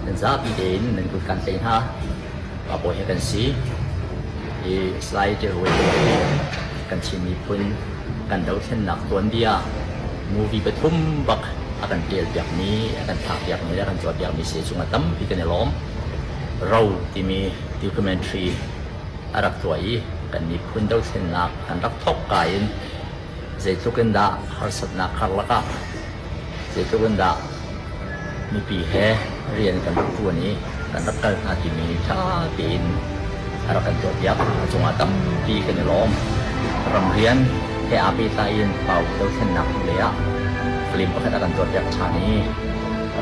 Nan zapi tein nan kut kan tlaih hna. Pa Bawi he kan si. Hi Salai Ṭilruai hi kan Chin miphun kan dothlennak tuanbia movie pathum bak a kan ṭialpiakmi, a kan thlakpiakmi le a kan tuahpiakmi si cungah tampi kan i lawm. Ro timi documentary a rak tuah i kan miphun dothlennak kan rak thawk ka in zeitluk in dah harsatnak karlak ah zeitluk in dah mipi he rian kan rak ṭuan i kan rak kal hna timi ṭha tein a rak kan tuahpiak. A cungah tampi kan i lawm. Ramrian he aa pehtlai in Pau dothlennak lei ah film pakhat a kan tuahpiak ṭhan i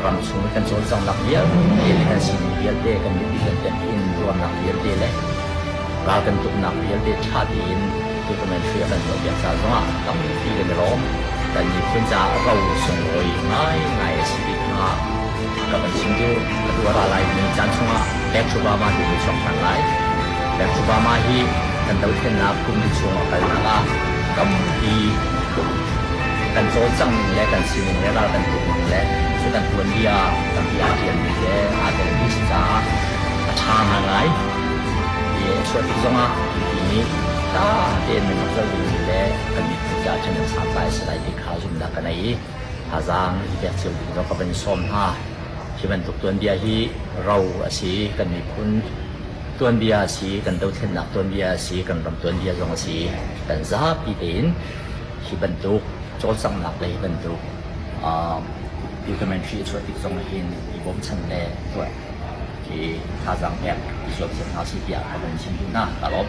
ram chung i kan cawlcanghnak vialte le kan sining vialte kan mipi kan temhin ruahnak vialte le ral kan tuknak vialte ṭha tein documentary a kan tuahpiak ca zongah tampi kan i lawm. Kan miphun caah ro sunglawi ngaingai a si ti kha ka van chim duh. Atu a ra laimi caan chungah Back to Burma timi chuak ṭhan lai. Back to Burma hi kan dothlennak kum li chung a kalnak ah tampi kan cawlcang ning le kan sining le ral kan tuk ning le cu kan tuanbia tampi aa ṭialmi le aa telmi si caah a ṭha ngaingai. Hi a chuah tik zongah mipi nih ṭha tein nan rak zoh dingmi le kan miphun caah ṭhahnem santlai a si lai ti kha zumhnak ka nei i thazaang i pek cio ding zong ka van i sawm hna. Hi bantuk tuanbia hi ro a si, kan miphun tuanbia a si, kan dothlennak tuanbia a si, kan ram tuanbia zong a si. Kan zapi tein hi bantuk cawlcanghnak le hi bantuk documentary a chuah tik zong ah hin i bawmchan le tuah hi thazaang pek i zuam cio hna usih tiah ka van chim duh hna. Ka lawm.